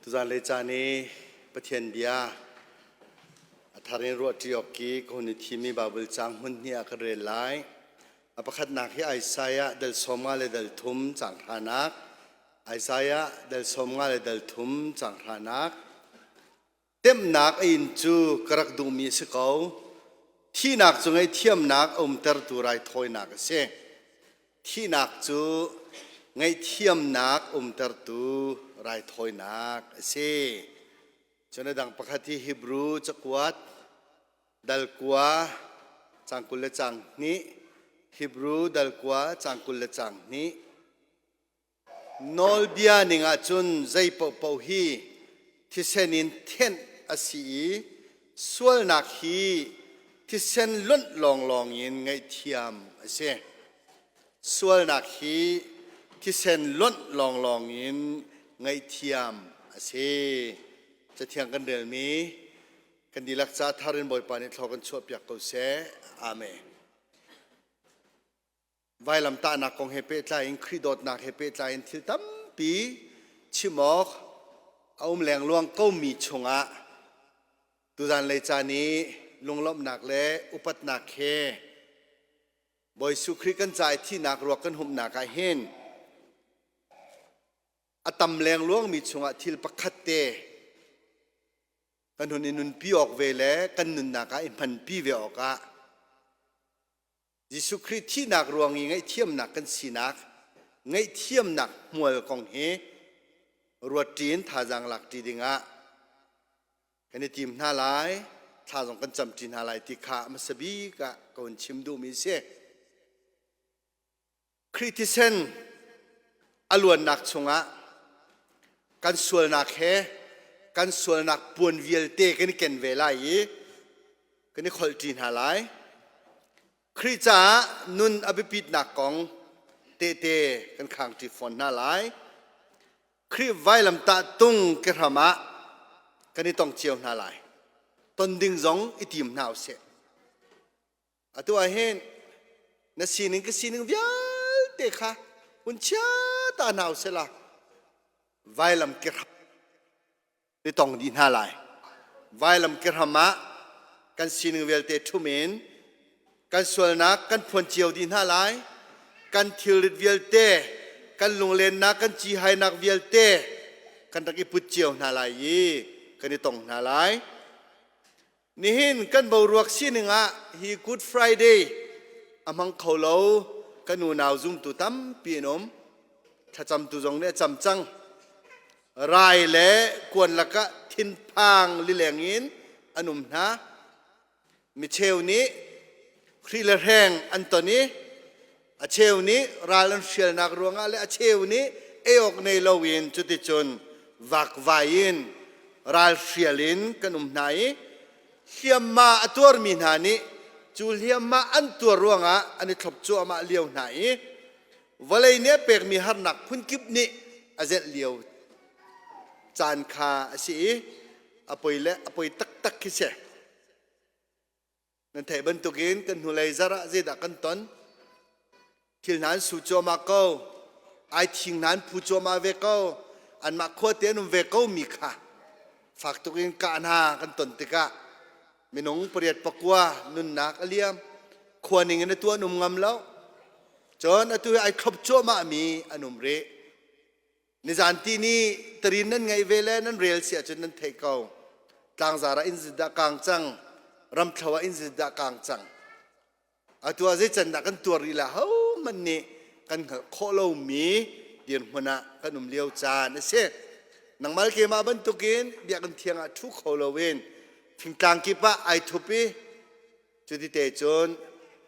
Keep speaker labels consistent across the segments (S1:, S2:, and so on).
S1: Tuzanlei caan i Pathian bia a thar in ruahṭi awk ki ka hun i thimi Baibal caang hmun hnih ah ka rel lai. A pakhatnak hi Isaiah dal 50 le dal thum caang hranak. Isaiah dal 50 le dal thum caang hranak. Temhnak a in cu ka rak duhmi a si ko. Thihnak cu ngaihthiamnak a umtertu raithawinak a si. Thihnak cu ngaihthiamnak umtertu raithawinak a si. Cun a dang pakhat hi Hebrew cakuat dal kua cang 20 le cang hnih Hebrew dal kua cang 20 le cang hnih Nawlbia ning ahcun zei paohpaoh hi thisen in thenh a si i sualnak hi thisen lonh lawnglawng in ngaihthiam a si. Sualnak hi thisen lonh lawnglawng in ngaihthiam a si. Cathiang kan relmi kan dihlak ca thar in Bawipa nih thlaw kan chuahpiak ko seh. Amen. Vailamtahnak kong he pehtlai in Khrih dawtnak he pehtlai in thil tampi chim awk a um lengluang komi chungah tuzan lei caan i lunglawmhnak le upatnak he Bawi Jesuh Khrih kan ca i thihnak ruak kan humhnak ah hin a tam lengluangmi chungah thil pakhat te kan hun i nunpi awk ve le kan nunnak ah i hmanpi ve awkah Jesuh Khrih thihnak ruang i ngaihthiamnak kan sinak, ngaihthiamnak hmual kong hi ruatṭi in thazaang lakṭi dingah kan i tim hna lai, thla zong kan camṭi hna lai ti kha hmasa bik ah ka hun chim duhmi a si. Khrih thisen a luannak chungah kan sualnak he kan sualnak puan vialte kan i ken ve lai i kan i kholhṭi hna lai. Khrih caah nun a biapitnak kong tehte kan khangṭi fawn hna lai. Khrih vailamtah tung kehram ah kan i tong cio hna lai. Ton ding zong i tim hna usih. Atu ah hin na sining ka sining vialte kha hun chia ta hna usih la vailam kehram ni tong dih hna lai. Vailam kehram ah kan sining vialte ṭhum in kan sualnak kan phuan cio dih hna lai. Kan thilrit vialte, kan lunglennak, kan cihainak vialte kan rak i put cio hna lai i kan i tong hna lai. Nihin kan boruak sining ah hi Good Friday a hmang kho lo kan unau zumtu tampi an um. Thlacamtu zong nih a cam cang. Rai le kuan lakah thinphang lileng in an um hna. Micheu nih hri le hreng an ton i a cheu nih ral an hrialnak ruangah le a cheu nih ei awk nei loin cuticun vakvai in ral hrial in kan um hna i hliamma a tuarmi hna nih cu hliamma an tuar ruangah an i thlop cuahmah lio hna i vawlei nih a pekmi harnak phunkip nih a zelh lio caan kha a si i a poi le a poi taktak khi si. Nan theih bantukin kan hnulei zarh ah zeidah kan ton? Thil hna an su cuahmah ko. Ai thing hna an phu cuahmah ve ko. Anmah khuate an um ve ko mi kha fak tuk in kah hna kan ton tikah minung pariat pakua nunnak a liam. Khua ning in atu an um ngam lo. Cun atu hi ai thlop cuahmah mi an um rih. Nizan ti ni tarin nan ngaih ve le nan rel si ahcun nan theih ko. Tlangzar ah inn dah kang cang, ramthlo ah inn dah kang cang. Atu ah zei can dah kan tuar rih la hohmanh nih kan hngalh khawh lomi dirhmun ah kan um lio caan a si. Nangmal keimah bantukin biakinn thiang ah ṭhu kho loin fingtlang kip ah ai thup i cuti te cun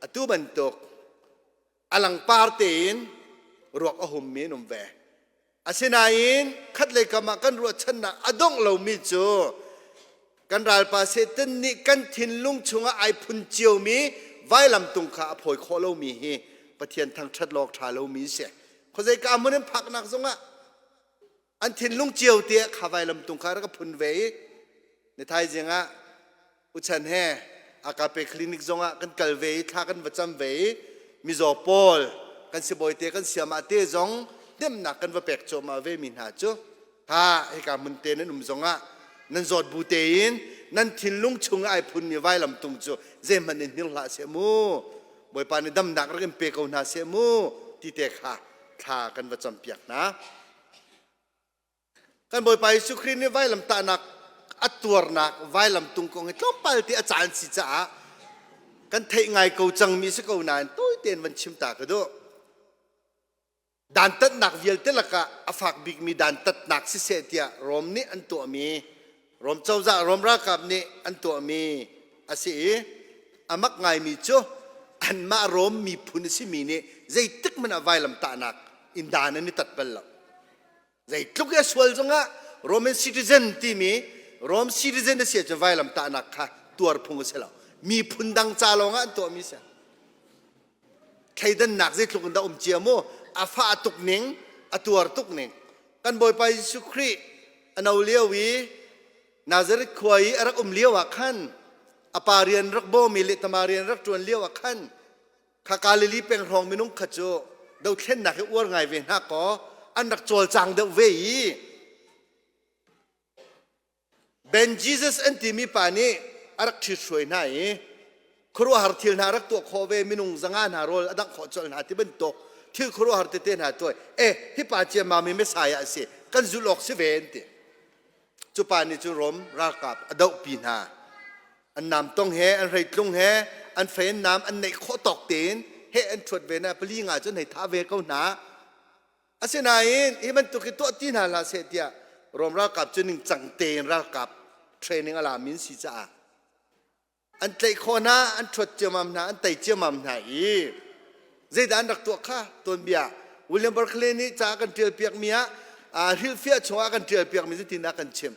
S1: atu bantuk a langpar tein ruak a hummi an um ve. Asinain khatlei kam ah kan ruahchannak a dongh lomi cu kan ralpa Satan nih kan thinlung chungah ai phun ciomi vailamtung kha a phawi khawh lomi hi Pathian thangṭhat lawk ṭha lomi si. Khuazei ka hmun in phaknak zongah an thinlung cio te kha vailamtung kha rak a phun ve i ni thaizing ah uchan he akape clinic zongah kan kal ve i thla kan va cam ve i mizaw pawl kan sibawi te kan siamah te zong hnemhnak kan va pek cuahmah ve mi hna cu. Ha hika hmun te nan um zongah nan zawt bu tein nan thinlung chung ai phunmi vailam tung cu zeihmanh in hngir hlah seh mu. Bawipa nih damnak rak in pe ko hna seh mu ti te kha thla kan va campiak hna. Kan Bawipa Jesuh Khrih nih vailamtahnak a tuarnak vailam tung kong hi tlawmpal te a caan si caah kan theih ngai ko cangmi si ko nain tawi tein van chim ta ka duh. Dantatnak vialte lakah a fak bikmi dantatnak siseh tiah Rom nih an tuahmi Rom cozah Rom ralkap nih an tuahmi a si i a mak ngaimi cu anmah Rom miphun a simi nih zeitik hmanh ah vailamtahnak in dan an i tat bal lo. Zeitluk i a sual zongah Roman citizen timi Rome citizen a si ahcun vailam tahnak kha tuar phung a si lo. Miphun dang ca lawngah an tuahmi si. Thleidannak zeitluk in dah um cia mu a fah tuk ning a tuar tuk ning kan Bawipa Jesuh Khrih a no lio i Nazareth khua i a rak um lio ah khan a pa rian rak bawm i le tama rian rak ṭuan lio ah khan Kha Galilee peng hrawng minung kha cu dothlennak hi uar ngai ve hna kaw an rak cawlcang deuh ve i Ben Jesus an timi pa nih a rak ṭhithruai hna i khuaruahhar thil hna rak tuah khawh ve minung zanga hna rawl a dangh khawh colh hna ti bantuk thil khuaruahhar tete hna tuah e hi pa ciammam i Messiah a si kan zulh awk si ve an ti. Cu pa nih cun Rom ralkap a dohpi hna. An namtong he, an hreitlung he, an fei an nam an neih khawh tawk tein heh an ṭhuat ve na pali nga cun hei thah ve ko hna. Asinain hi bantuk hi tuah ti hna hlah seh tiah Rom ralkap cu ningcang tein ralkap training a lami an si caah an tlaih khawh hna an ṭhuat ciammam hna an tei ciammam hna i zeidah an rak tuah kha tuanbia William Barclay nih ca a kan ṭial piakmi ah hrilhfiah chungah a kan ṭial piakmi zeitindah kan chim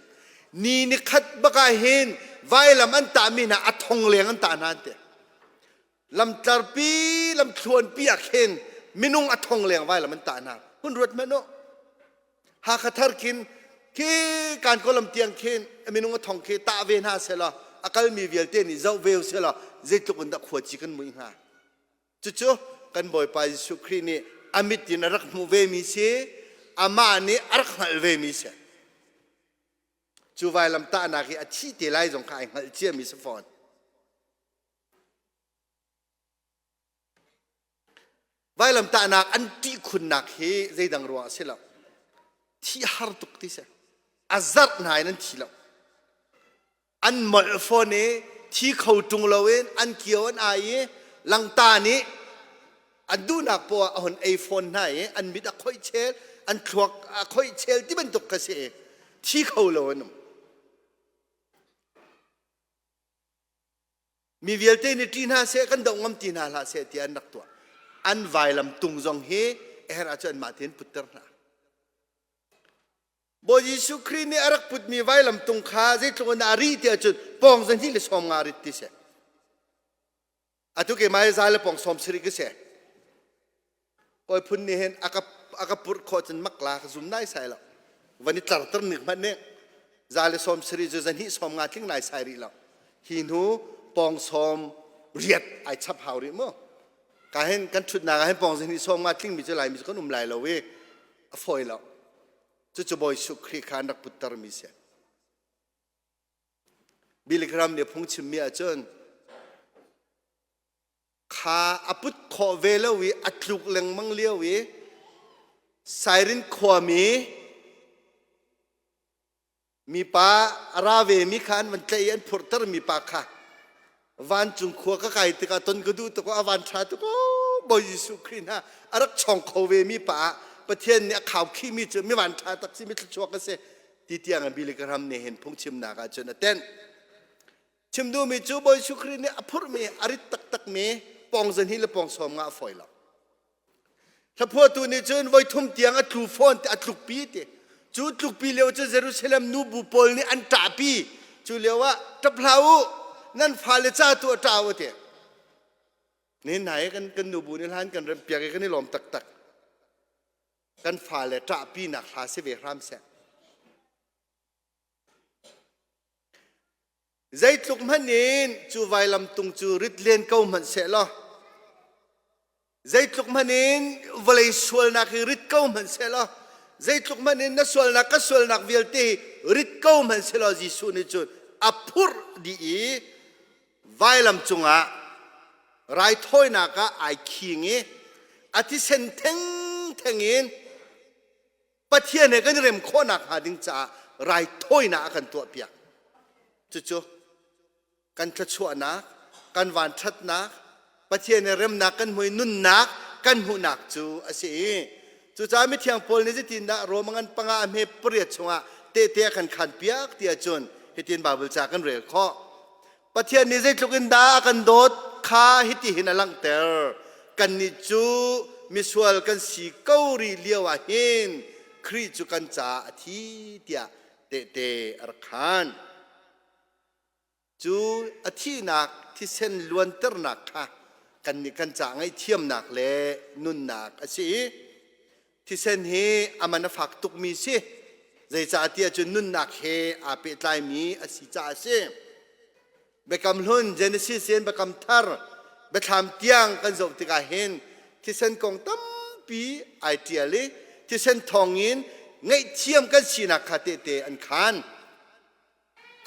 S1: ni ni khat bak ah hin vailam an tahmi hna a thong leng an tah hna an ti lamtlarpi lamthluanpi ah khin minung a thong leng vailam an tah hna hun ruat hmanh u Hakha thar khin khi kan kolam tiang khin minung a thong khi tah ve hna selaw a kalmi vialte nih zoh ve selaw zeitluk in dah khuaci kan mui hnga cucu kan Bawipa Jesuh Khrih nih a mit in a rak hmuh ve mi si amah nih a rak hngalh ve mi si cu vailam tahnak hi a thih te lai zong kha ai hngalh cia mi si fawn Vailamtahnak an ṭih khunnak hi zeidang ruang a si lo. Thih har tuk ti si. A zarh hna in an thi lo. An molh fawn i thi kho ṭung loin an kio an ai i langta nih an duhnak poah a hun ei fawn hna i an mit a khoih chel, an thluak a khoih chel ti bantuk kha si i thi kho lo an um. Mi vialte nih ṭih hna seh, kan doh ngam ti hna hlah seh tiah an rak tuah. An vailam tung zong hi a herh ahcun anmah tein putter hna. Bawi Jesuh Khrih nih a rak putmi vailam tung kha zeitluk in a rih ti ahcun pawng zahnih le 50 rit ti si. Atu keimah hi za le pawng 70 ka si. Kawi phun nih hin a ka a ka purh khawh cun mak la ka zum nai sai lo. Van i tlarter nik hmanh nih za le 70 cu zahnih 50 tling nai sai rih lo. Hi hnu pawng 80 ai chap hau rih mu. Ka hin kan ṭhutnak ah hin pawng zahnih 50 tlingmi cu Laimi cu kan um lai lo i a fawi lo. Cucu Bawi Jesuh Khrih kha an rak puttermi si. Billy Graham nih a phungchimmi ahcun kha a put khawh ve lo i a tluk lengmang lio i Sairin khuami mipa a ra ve mi kha an van tlaih i an phurhter mi pa kha vancung khua ka kai tikah ton ka duh tuk a van ṭha tuk Bawi Jesuh Khrih hna a rak chong kho ve mi pa ah Pathian nih a khaukhih mi cu mi van ṭha tak si mi thluachuak a si ti tiang in Billy Graham nih hin phungchimnak ah cun a tenh Chim duhmi cu Bawi Jesuh Khrih nih a phurhmi a rit taktakmi pawng zahnih le pawng 50 a fawi lo. Hlaphuahtu nih cun voi thum tiang a tlu fawn ti a tlukpi ti. Cu tlukpi lio cu Jerusalem nubu pawl nih an ṭahpi. Cu lio ah ṭap hlah u, nan fale ca tu a ṭah u ti. Nihin hna hi kan kan nubu nih hlan kan rempiak i kan i lawm taktak. Kan fale ṭahpinak hla si ve hram seh. Zeitluk hmanh in cu vailamtung cu rit len ko hmanh sehlaw, zeitluk hmanh in vawlei sualnak hi rit ko hmanh sehlaw, Zeitluk hmanh in na sualnak ka sualnak vialte hi rit ko hmanh selaw Jesuh nih cun a phurh dih i vailam cungah raithawinak ah ai khing i a thisen thengtheng in Pathian he kan i rem khawhnak hnga ding caah raithawinak a kan tuahpiak. Cucu kan thluachuahnak, kan vanṭhatnak, Pathian he remnak kan hmuh i nunnak kan hmuhnak cu a si i cucaah mithiang Paul nih zeitindah Rom ngan panga a hme pariat chungah tehte a kan khan piak ti ahcun hitin Baibal ca kan rel khawh. Pathian nih zeitluk in dah a kan dawt kha hitihin a langhter. Kannih cu misual kan si ko rih lio ah hin Khrih cu kan caah a thi tiah tehte a rak khaan. Cu a thihnak thisen luanternak kha kannih kan ca ngaihthiamnak le nunnak a si i Thisen hi a man a fak tukmi si. Zeicahtiah cun nunnak he aa pehtlaimi a si caah a si. Biakam hlun Genesis in Biakam thar Biathlam tiang kan zoh tikah hin thisen kong tampi ai ṭial i thisen thawngin ngaihthiam kan sinak kha tehte an khaan.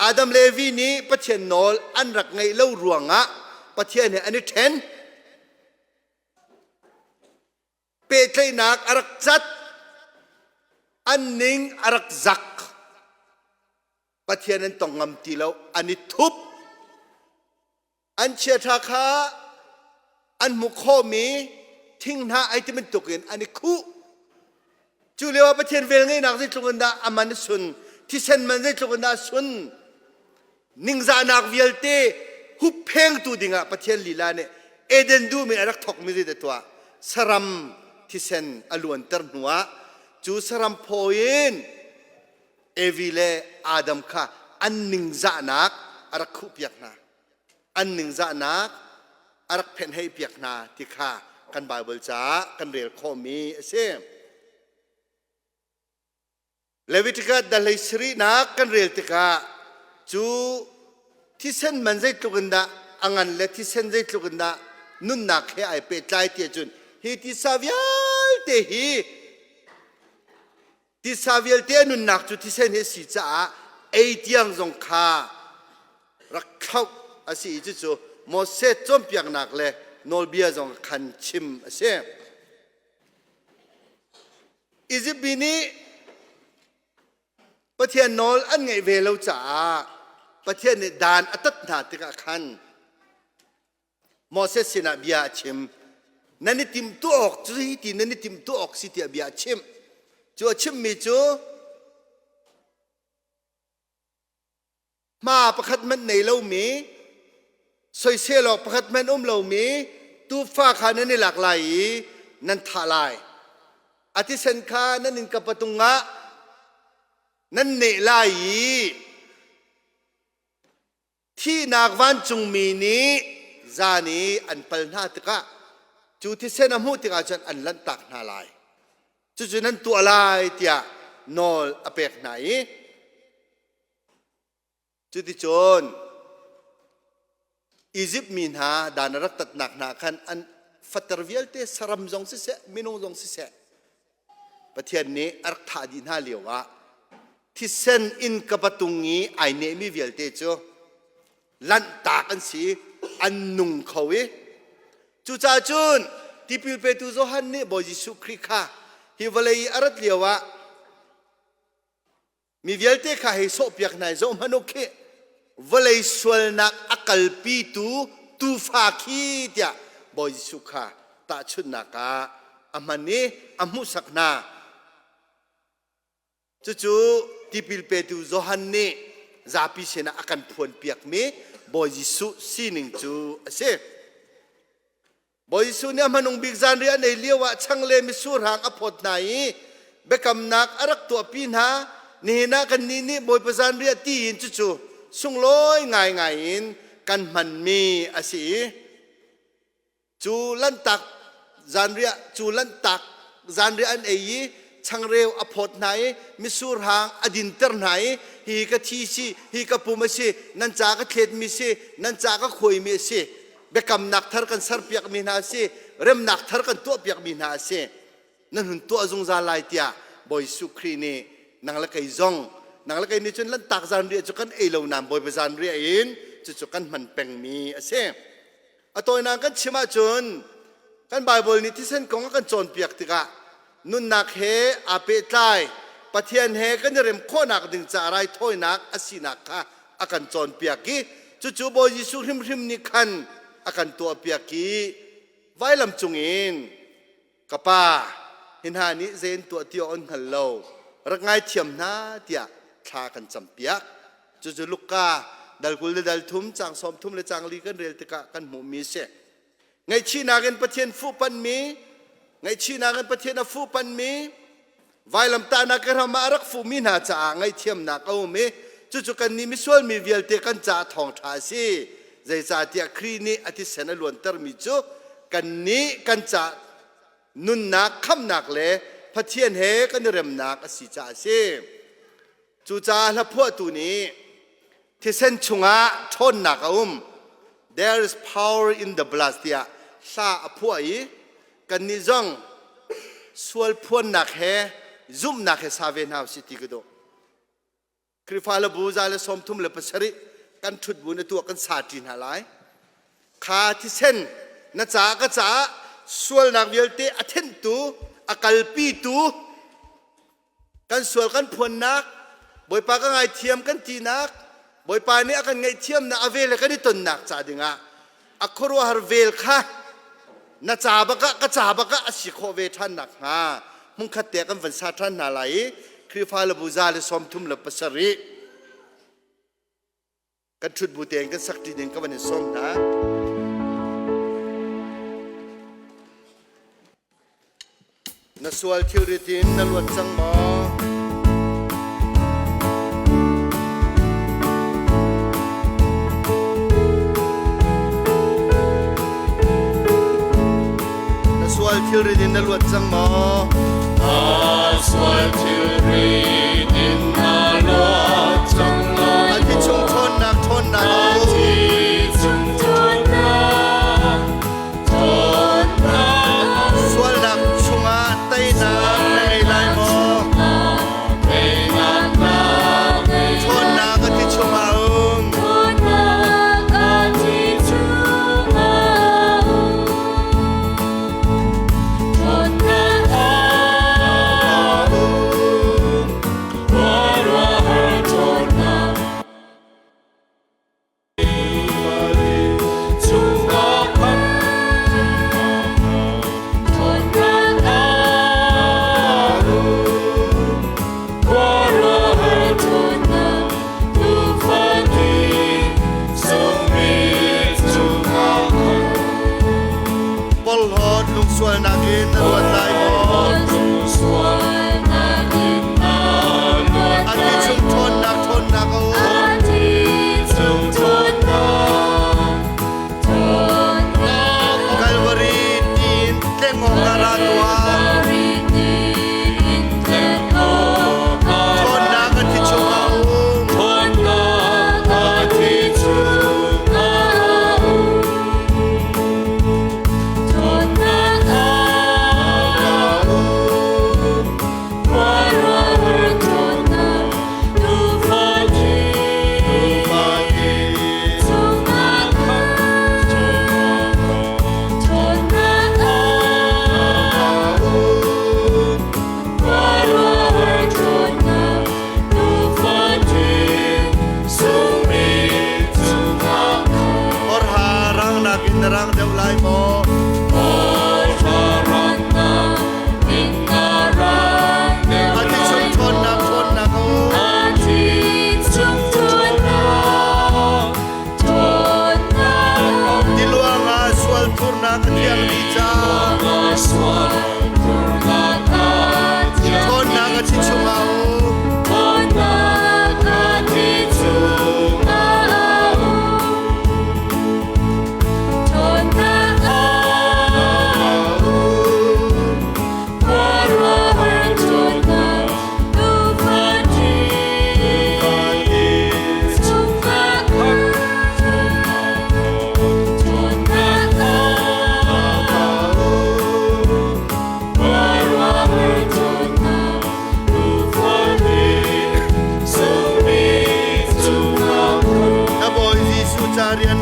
S1: Adam le Evi nih Pathian nawl an rak ngaih lo ruangah Pathian he an i ṭhen. Pehtlaihnak a rak cat, an ning a rak zak. Pathian an tong ngam ti lo, an i thup. An chiaṭha kha an hmuh khawhmi thinghnah ai ti bantukin an i khuh. Cu lio ah Pathian velngeihnak zeitluk in dah a man a sun, thisen man zeitluk in dah a sun. Ningzahnak vialte hupphengtu dingah Pathian lila nih Eden dum in a rak thawkmi zeidah tuah? Saram thisen a luanter hnuah cu saram phaw in Evi le Adam kha an ningzahnak a rak khuhpiak hna. An ningzahnak a rak phenheipiak hna ti kha kan Baibal caah kan rel khawhmi a si. Leviticus dahlei sarihnak kan rel tikah cu thisen man zeitluk in dah a ngan le thisen zeitluk in dah nunnak he ai pehtlai ti ahcun hi tisa vialte hi tisa vialte a nunnak cu thisen hi a si caah ei tiang zong kha rak thlauh a si i cucu Moses cawnpiaknak le nawlbia zong khan chim a si. Izipt mi nih Pathian nawl an ngaih ve lo caah Pathian nih dan a tat hna tikah khan Moses sinah bia a chim. Nan i timhtuah awk cu hi ti nan i timhtuah awk si tiah bia a chimh. Cu a chimmi cu Hma pakhat hmanh nei lomi, soisel awk pakhat hmanh um lomi tuufa kha nan i lak lai i nan thah lai. A thisen kha nan innka patung ah nan neh lai i thihnak vancungmi nih zan i an pal hna tikah cu thisen a hmuh tikah cun an lanhtak hna lai. Cucu nan tuah lai tiah nawl a pek hna i Cuticun Izipt mi hna dan a rak tatnak hna khan an fater vialte saram zong siseh minung zong siseh Pathian nih a rak thah dih hna lio ah thisen in ka patung i ai nehmi vialte cu lanhtak an si an nung kho i cucaah cun tipil petu Johan nih Bawi Jesuh Khrih kha hi vawlei i a rat lio ah Mi vialte kha hei sawhpiak hna i zohhmanh u khih, vawlei sualnak a kalpitu tuufa khi tiah Bawi Jesuh kha tahchunhnak ah a hman i a hmuhsak hna. Cucu tipil petu Johan nih zapi sinah a kan phuanpiakmi Bawi Jesuh sining cu a si. Bawi Jesuh nih a hmanung bik zanriah an ei lioah chang le mitsur hang a phawt hna i biakamnak a rak tuahpi hna. Nihin ah kannih nih Bawipa zanriah tiin cucu sunglawi ngaingai in kan hmanmi a si i cu lanhtak zanriah cu lanhtak zanriah an ei i changreu a phawt hna i mitsur hang a dinter hna i hi ka thi si hi ka pum a si nan ca ka thletmi si nan ca ka khuaimi a si biakamnak thar kan serpiakmi hna a si remnak thar kan tuahpiakmi hna a si nan hun tuah zungzal lai tiah. Bawi Jesuh Khrih nih nang le kei zong, nang le kei nih cun Lanhtak zanriah cu kan ei lo nain Bawipa zanriah in cucu kan hman pengmi a si. A tawinak kan chim ahcun kan Baibal nih thisen kong a kan cawnpiak tikah nunnak he aa pehtlai, Pathian he kan i rem khawhnak ding caah raithawinak a sinak kha a kan cawnpiak i cucu Bawi Jesuh hrimhrim nih khan a kan tuahpiak i vailam cungin ka pa, hi hna nih zei an tuah ti awk an hngal lo, rak ngaithiam hna tiah thla kan campiak. Cucu Luka dal 20 le dal thum caang 30 le caang li kan rel tikah kan hmuhmi a si. Ngaihchihnak in Pathian fuhpanhmi, ngaihchihnak in Pathian a fuhpanhmi, vailamtahnak i ram ah a rak fuhmi hna caah ngaihthiamnak a um i cucu kannih misual mi vialte kan caah thawngṭha a si. Zeicahtiah Khrih nih a thisen a luantermi cu kannih kan caah nunnak, khamhnak le Pathian he kan i remnak a si caah a si. Cucaah hlaphuahtu nih thisen chungah ṭhawnnak a um. There is power in the blood tiah hla a phuah i kannih zong sual phuannak he zumhnak he sa ve hna usih ti ka duh. Khrihfa le bu 137 kan ṭhut bu na tuah kan sa ṭi hna lai. Kha thisen na caah ka caah sualnak vialte a thenhtu, a kalpitu, kan sual kan phuannak, Bawipa ka ngaithiam kan tinak, Bawipa nih a kan ngaihthiamnak a vel he kan i tonnak ca dingah a khuaruahhar vel kha na ca bakah ka ca bakah a si khawh ve ṭhan nakhnga hmunkhat te kan van sa ṭhan hna lai i Khrihfa le bu 137 kan ṭhut bu tein kan sak ṭi ding ka van in sawm hna. Na sual thilrit in na luat cang maw? Na sual thilrit in na luat cang maw?
S2: Na sual thilrit in na luat cang lai
S1: A thi chung ṭhawnnak ṭhawnnak
S2: A
S1: a um.
S2: thi chung ṭhawnnak ṭhawnnak
S1: Sualnak chungah teinak na ngei lai maw?
S2: Teinak na ngei
S1: Ṭhawnnak a thi chungah a um.
S2: Ṭhawnnak a thi chungah um. Ṭhawnnak a
S1: Um.
S2: Khuaruahhar ṭhawnnak chungah khan ṭhawnnak a Khuaruahhar ṭhawnnak Tuufa thi sungmi chungah khan
S1: Porhlawt lungsualnak in na luat lai maw?
S2: Lungsualnak in na luat
S1: A thi chung ṭhawnnak ṭhawnnak a um.
S2: A thi chung ṭhawnnak ṭhawnnak
S1: Kalvari tiin tlengawk ah ra tuah.
S2: Kalvari tiin tlengawk ah
S1: Ṭhawnnak a thi chungah a um.
S2: Ṭhawnnak a thi chungah a um. Ṭhawnnak a
S1: Um.
S2: Khuaruahhar ṭhawnnak Tuufa thi chungah khan ṭhawnnak a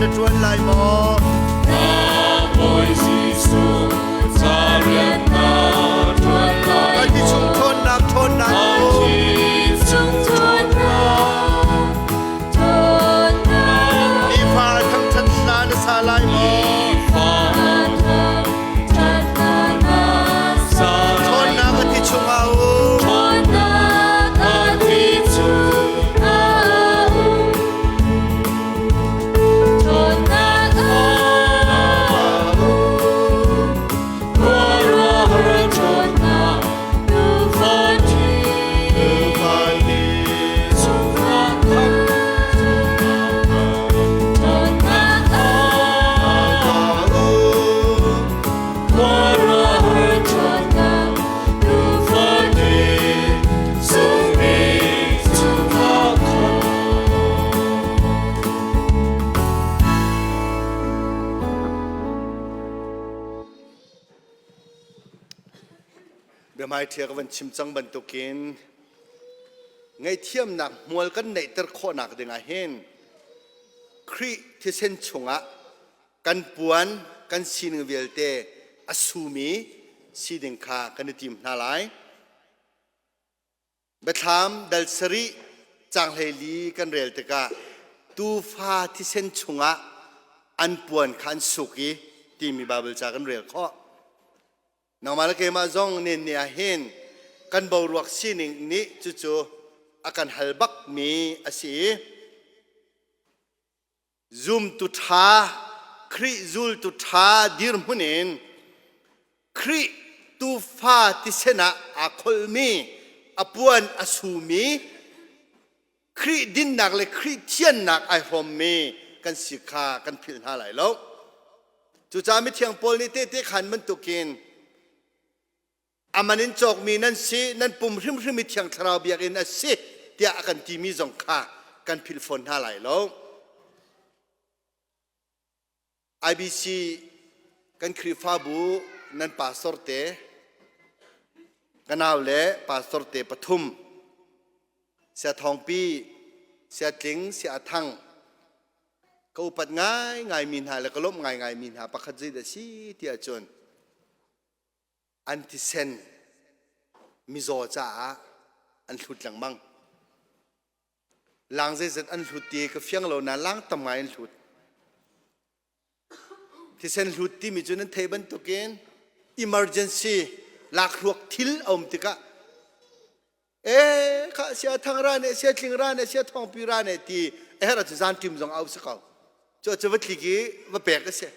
S1: na ṭuan lai maw?
S2: Na Bawi Jesuh ca rian na ṭuan lai
S1: Kan ti chung ṭhawnnak ṭhawnnak
S2: Kan
S1: um.
S2: thi chung ṭhawnnak ṭhawnnak
S1: Nifa thangṭhat hla na sa lai maw?
S2: Nifa thangṭhat hla na sa lai
S1: Ṭhawnnak a ti chungah um.
S2: Ṭhawnnak a ti chungah um. Ṭhawnnak a um. Khuaruahhar ṭhawnnak Tuufa thi.
S1: Tuufa thi.
S2: Chungah khan ṭhawnnak a
S1: Um.
S2: Khuaruahhar ṭhawnnak Tuufa thi. Sungmi chungah khan.
S1: Biahmaiṭhia ka van chim cang bantukin ngaihthiamnak hmual kan neihter khawhnak dingah hin Khrih thisen chungah kan puan kan sining vialte a sumi si ding kha kan i tim hna lai. Biathlam dal sarih caang 14 kan rel tikah tuufa thisen chungah an puan kha an suk i timi Baibal ca kan rel khawh. Nangmah le keimah zong nen ni ah hin kan boruak sining nih cucu a kan hal bakmi a si i Zumtu ṭha, Khrih zultu ṭha dirhmun in Khrih tuufa thisen ah aa kholmi, a puan a sumi, Khrih dinnak le Khrih thiannak ai hrawmmi kan si kha kan philh hna lai lo. Cucaah mithiang Paul nih tehte khaan bantukin aman in cawkmi nan si nan pum hrimhrim i thiang thlarau biakinn a si tiah a kan timi zong kha kan philh fawn hna lai lo IBC kan Khrihfabu nan pastor te ka nau le pastor te pathum sia thawngpi sia tling sia thang ka upat ngai ngai mi hna le ka lawmh ngai ngai mi hna pakhat zei dah si tiah cun an thisen mizaw caah an hlut lengmang. Lang zeizat an hlut ti ka fiang lo na lang tam ngai an hlut. Thisen hlut timi cu nan theih bantukin emergency lakhruak thil a um tikah e kha sia thang ra ne sia tling ra ne sia thawngpi ra ne ti a herh ahcun zan ṭim zong a si ko. Cu cu va tlik i va pek a si.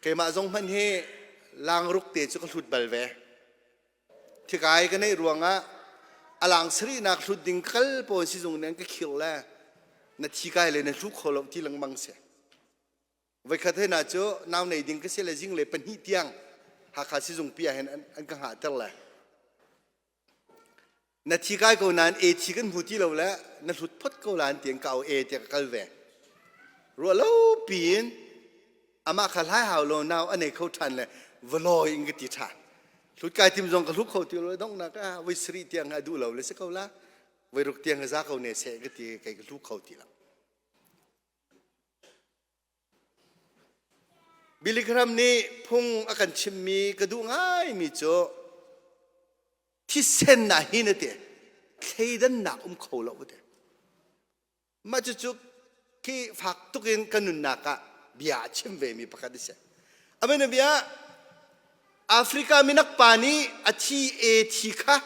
S1: Keimah zong hmanh hi langruk te cu ka hlut bal ve. Thikai ka neih ruangah a lang sarihnak hlut ding kal pawn sizung nih an ka khir le na thi kai le na hlu kho lo ti lengmang si. Voikhat he na cu nau nei ding ka si le zing le pahnih tiang Hakha sizung pi ah hin an ka hngahter le Na thi kai ko nain e thi kan hmu ti lo le na hlut phot ko la an ti an ka au e tiah ka kal ve. Ruah lo piin amah kha hlai hau lo nau a nei kho ṭhan le valawi in ka ti ṭhan. Hlut kai tim zong ka hlut kho ti lo donghnak ah voi sarih tiang a duh lo le si ko la voi ruk tiang za ko ne seh ka ti kei ka hlu kho ti lo. Billy Graham nih phung a kan chimmi ka duh ngaimi cu thisen ah hin a ti thleidannak um kho lo a ti mah cucu khi fak tuk in ka nunnak ah bia a chim ve mi pakhat a si amen bia Africa minak pa nih a thi e thi kha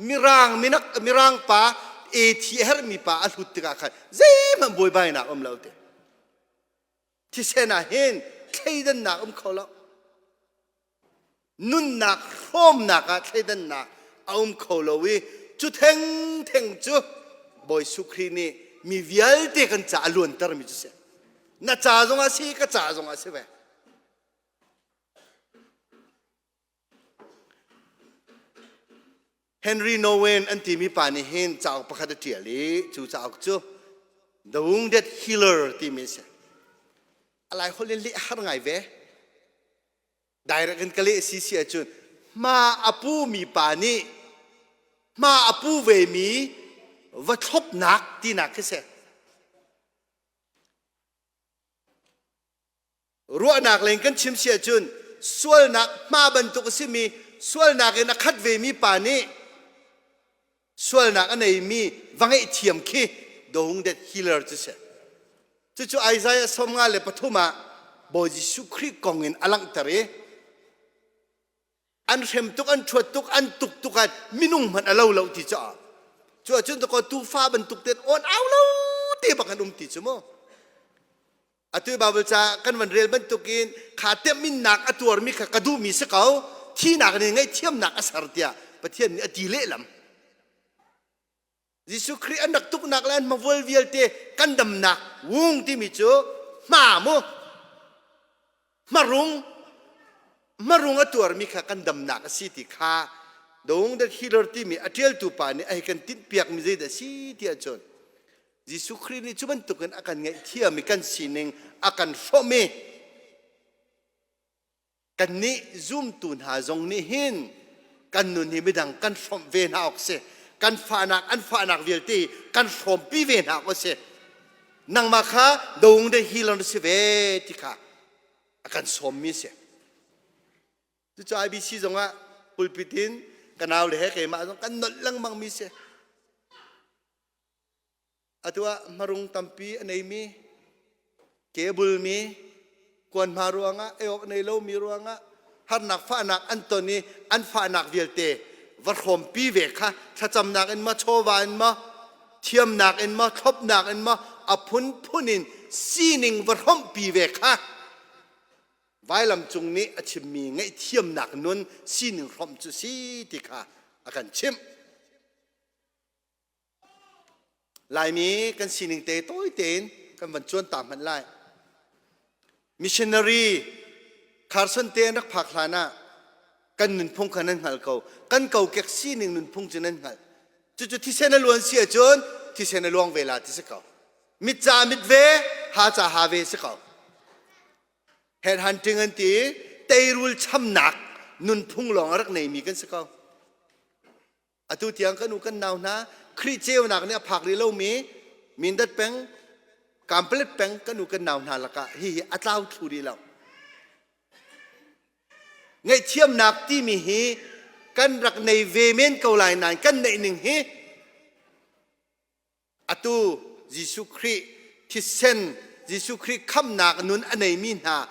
S1: mirang minak mirang pa e thi a herhmi pa a hlut tikah khan zeihmanh buaibainak um lo te thisen ah hin thleidannak um kho lo Nunnak hrawmnak ah thleidannak a um kho lo i cu thengtheng cu Bawi Jesuh Khrih nih mi vialte kan ca a luantermi cu si. Na ca zong a si, ka ca zong a si ve. Henry Nowen an timi pa nih hin cauk pakhat a ṭial i cu cauk cu The Wounded Healer timi a si. A lai holh in leh har ngai ve. Direct in ka leh si si ahcun hma a pu mi pa nih hma a pu ve mi va thlopnak tinak khi si. Ruahnak leng kan chim si ahcun sualnak hma bantuk a simi sualnak in a khat vemi pa nih sualnak a neimi va ngaihthiam khi dohung det healer cu si. Cucu Isaiah 53 ah Bawi Jesuh Khrih kong in a langhter i an hrem tuk an ṭhuat tuk an tuk tuk ah minung hmanh a lo lo ti cu cu ahcun dakaw tuufa bantuk ten awn au lo te bak an um ti cu mu. Atu Bible ca kan van rel bantukin kha temminnak a tuarmi kha ka duhmi si ko, thinak nih ngaihthiamnak a ser tiah Pathian nih a ti lehlam. Jesuh Khrih an rak tuknak le an hmavual vialte kan damnak wung timi cu hma mu hmarung hmarung a tuarmi kha kan damnak a si ti kha dong the healer timi a ṭialtu pa nih a hei kan tinhpiakmi zeidah a si ti ahcun Jesuh Khrih nih cu bantukin a kan ngaihthiam i kan sining a kan hrawmh i kannih zumtu hna zong nih hin kan nun hi midang kan hrawmh ve hna awk si. Kan fahnak an fahnak vialte hi kan hrawmpi ve hna awk a si. Nangmah kha dong de healer na si ve ti kha a kan sawmmi a si. Cucu IBC zongah pulpit in ka nau le he keimah zong kan nolh lengmang mi si. Atu ah hmarung tampi a neimi, kebulmi, kuanhma ruangah ei awk nei lomi ruangah harnak fahnak an ton i an fahnak vialte va hrawmpi ve kha thlacamnak in maw chawva in maw thiamnak in maw thlopnak in maw a phunphun in sining va hrawmhpi ve kha vailam cung nih a chimmi ngaihthiamnak nun sining hrawmh cu si ti kha a kan chimh. Laimi kan sining te tawi tein kan van cuan ta hmanh lai. Missionary Carson te an rak phak hlan ah kan nunphung kha nan hngal ko. Kan kokek sining nunphung cu nan hngalh. Cucu thisen a luan si ahcun thisen a luang ve la ti si ko. Mit ca mit ve, ha ca ha ve si ko. Head hunting an ti teirul chamnak nunphung lawng a rak neimi kan si ko. Atu tiang kan u kan nau hna Khrih ceunak nih a phak rih lomi Mindat peng Kampalet peng kan u kan nau hna lakah hihi a tlau thlu rih lo. Ngaihthiamnak timi hi kan rak nei ve men ko lai nain kan neih ning hi atu Jesuh Khrih thisen Jesuh Khrih khamnak nun a neimi hna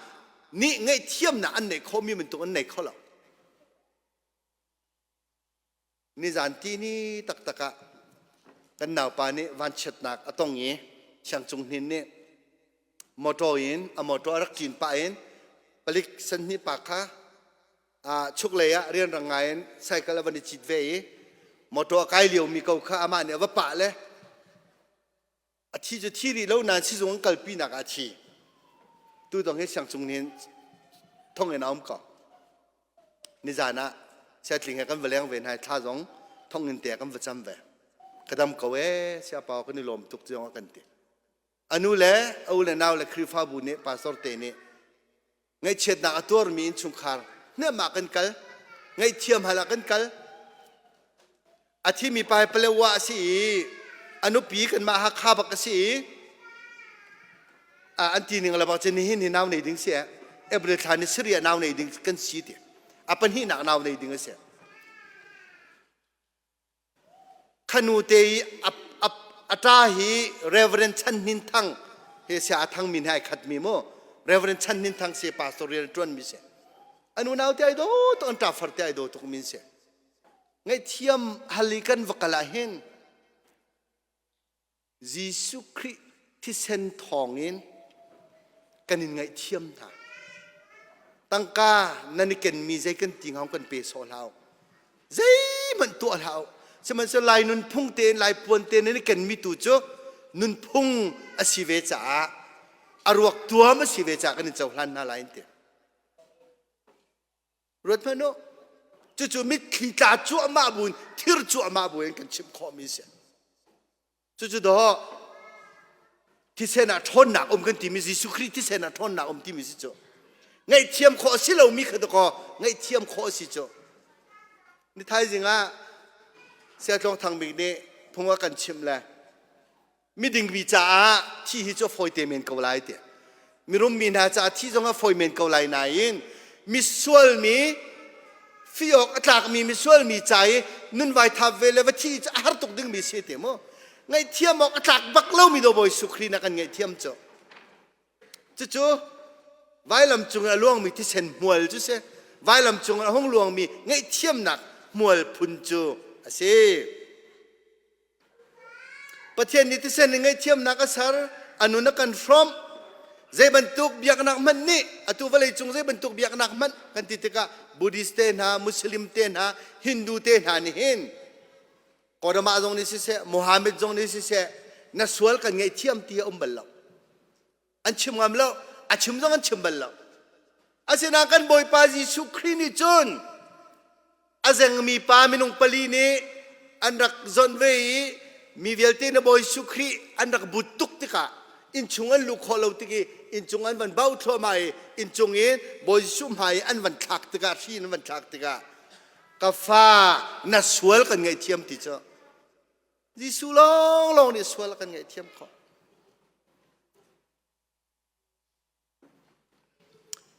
S1: nih ngaihthiamnak an neih khawhmi bantuk an nei kho lo. Nizan tihni taktak ah kan naupa nih vanchiatnak a tong i Siangcung Hnin nih motor in a motor a rak cin pah in palik sanhnih pa kha chuklei ah rianrang ngai in cycle a van i cit ve i motor a kai liomi ko kha amah nih a va pah le A thi cu thi rih lo nain sizung an kalpinak ah a thi. Tu dong hi siangcung nih thonginn a um ko. Nizan ah siatling he kan va leng ve hna i thla zong thonginn te kan va cam ve. Ka dam ko ee siapa kan i lawm tuk tiang a kan ti. A nu le a u le nau le Khrihfabu nih pastor te nih Ngaihchiatnak a tuarmi innchungkhar hnemh ah kan kal. Ngaihthiam hal ah kan kal. A thimi pa hi Palewa a si i a nupi kanmah Hakha bak a si i an ti ning le bak cu nihin hi nau nei ding si April thla ni sarih ah nau nei ding kan si ti. A pahnihnak nau nei ding a si. Khanu te i a ṭa hi Reverend Chan Hnin Thang he sia a thang min he ai khat mi mu Reverend Chan Hnin Thang si pastor rian ṭuan mi si an unau te ai do tuk an ṭa far te ai do tuk min si ngaihthiam hal i kan va kal ah hin Jesuh Khrih thisen thawngin kan in ngaihthiam hna. Tangka nan i kenmi zei kan ti hnga kan pe sawh hlah u. Zeihmanh tuah hlah u. Sihmanhsehlaw Lai nunphung tein Lai puan tein nan i kenmi tu cu nunphung a si ve caah a ruak tuam a si ve caah kan in cohlan hna lai an ti. Ruat hmanh u. Cucu mitthli tla cuahmah buin thir cuahmah buin kan chimh khawhmi a si. Cucu dawh thisen ah ṭhawnnak um kan timi Jesuh Khrih thisen ah ṭhawnnak um timi si cu. Ngaihthiam khawh a si lomi kha dakaw ngaihthiam khawh a si cu. Ni thaizing ah Siatlawng Thang Bik nih phung a kan chimh le miding mi caah thi hi cu a fawi te men ko lai ti. Mirum mi hna caah thi zong a fawi men ko lai nain misual mi fi awk a tlakmi misual mi ca i nun vai thap ve le va thi cu a har tuk dingmi si te mu. Ngaihthiam awk a tlak bak lomi do Bawi Jesuh Khrih na kan ngaihthiam cu. Cucu vailam cung a luangmi thisen hmual cu si. Vailam cung a hung luangmi ngaihthiamnak hmual phun cu a si. Pathian nih thisen in ngaihthiamnak a ser, a nun a kan hrawmh. Zei bantuk biaknak hmanh nih atu vawlei cung zei bantuk biaknak hmanh kan ti tikah Buddhist te hna, Muslim te hna, Hindu te hna nih hin Kodama zong nih siseh, Muhammad zong nih siseh, na sual kan ngaihthiam ti a um bal lo. An chim ngam lo, a chim zong an chim bal lo. Asinain kan Bawipa Jesuh Khrih nih cun a zengmi pa minung pali nih an rak zonh ve i mi vialte na Bawi Jesuh Khrih an rak but tuk tikah innchung an luh khawh lo tik i innchung an van bauh thluahmah i innchung in Bawi Jesuh hmai i an van thlak tikah hri in an van thlak tikah ka fa na sual kan ngaihthiam ti cu Jesuh lawnglawng nih sual a kan ngaihthiam khawh.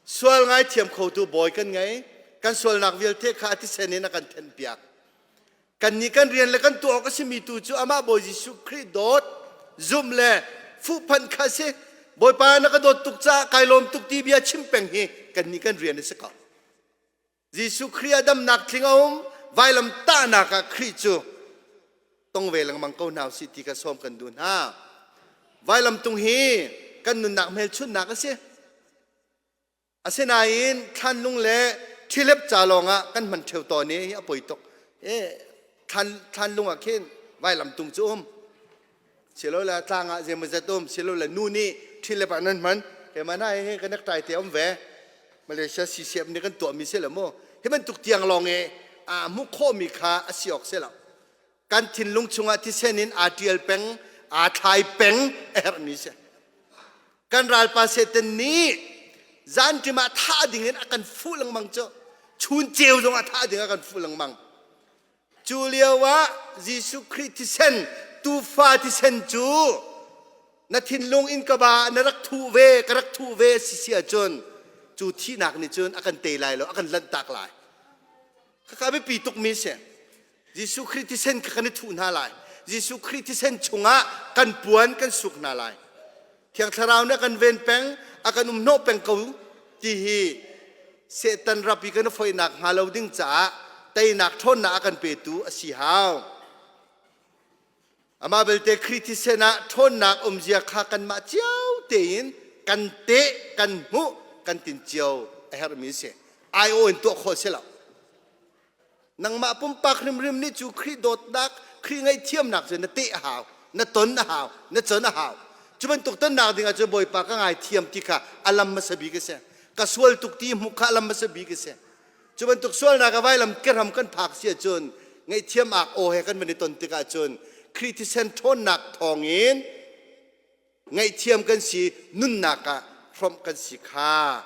S1: Sual ngaithiam khotu bawi kan ngei. Kan sualnak vialte kha a thisen in a kan thenhpiak. Kannih kan rian le kan tuah awk a simi tu cu amah Bawi Jesuh Khrih dawt, zumh le fuhpanh kha a si. Bawipa na ka dawt tuk caah kai lawm tuk ti bia chim peng hi kannih kan rian a si ko. Jesuh Khrih ah damnak tling a um, vailam tahnak ah Khrih cu tong ve lengmang ko hna usih ti kha sawm kan duh hna. Vailam tung hi kan nunnak hmelchunhnak a si. Asinain thlanlung le ṭhilep ca lawngah kan hman ṭheo tawn i hi a poi tuk. E, thlan, thlanlung ah khin vailam tung cu um. Silole tlang ah zeimawzat um, silole nu nih ṭhilep ah nan hman. Keimah na he ka nek tai te um ve. Malaysia CCF nih kan tuahmi si lo mu. Hi bantuk tiang lawng i aa hmuh khawhmi kha a si awk si lo. Kan thinlung chungah thisen in aa ṭial peng, aa thlai peng a herhmi si. Kan ralpa Satan nih zanṭim ah thah ding in a kan fuh lengmang cu. Chun ceu zong ah thah ding a kan fuh lengmang. Cu lio ah Jesuh Khrih thisen, tuufa thisen cu na thinlung in ka ba na rak thuh ve, ka rak thuh ve si si ahcun cu thihnak nih cun a kan tei lai lo, a kan lanhtak lai. Khakha biapi tukmi si. Jesuh Khrih thisen kha kan i thuh hna lai. Jesuh Khrih thisen chungah kan puan kan suk hna lai. Thiang Thlarau nih a kan ven peng, a kan umhnawh peng ko ti hi Satan rap i kan foihnak hnga lo ding caah teinak ṭhawnnak a kan petu a si hau. Amah belte Khrih thisen ah ṭhawnnak umzia kha kanmah cio tein kan teh, kan hmuh, kan tin cio a herhmi a si. Ai-aw in tuah khawh a si lo. Nangmah pumpak hrimhrim nih cu Khrih dawtnak, Khrih ngaihthiamnak cu na teh a hau, na ton a hau, na con a hau. Cu bantuk tonnak ding ah cun Bawipa ka ngaithiam ti kha a lam hmasa bik a si. Ka sual tuk ti hmuh kha a lam hmasa bik a si. Cu bantuk sualnak a vailam kehram kan phak si ahcun ngaihthiam ak aw he kan van i ton tikah cun Khrih thisen ṭhawnnak thawngin ngaihthiam kan si, nunnak ah hrawmh kan si kha.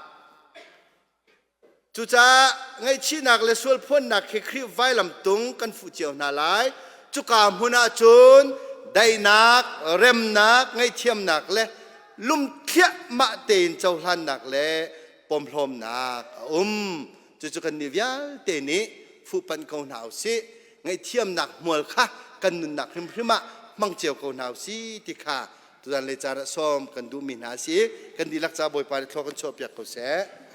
S1: Cucaah ngaihchihnak le sualphuannak khi Khrih vailam tung kan fuh cio hna lai. Cuka hmun ah cun daihnak, remnak, ngaihthiamnak le lumthliahmah tein cohlannak le pomhlawmnak a um. Cucu kannih vialte nih fuhpanh ko hna usih. Ngaihthiamnak hmual kha kan nunnak hrimhrim ah hmang cio ko hna usih ti kha tuzan le caan ah sawm kan duhmi hna a si. Kan dihlak ca Bawipa nih thlua kan chuahpiak ko seh.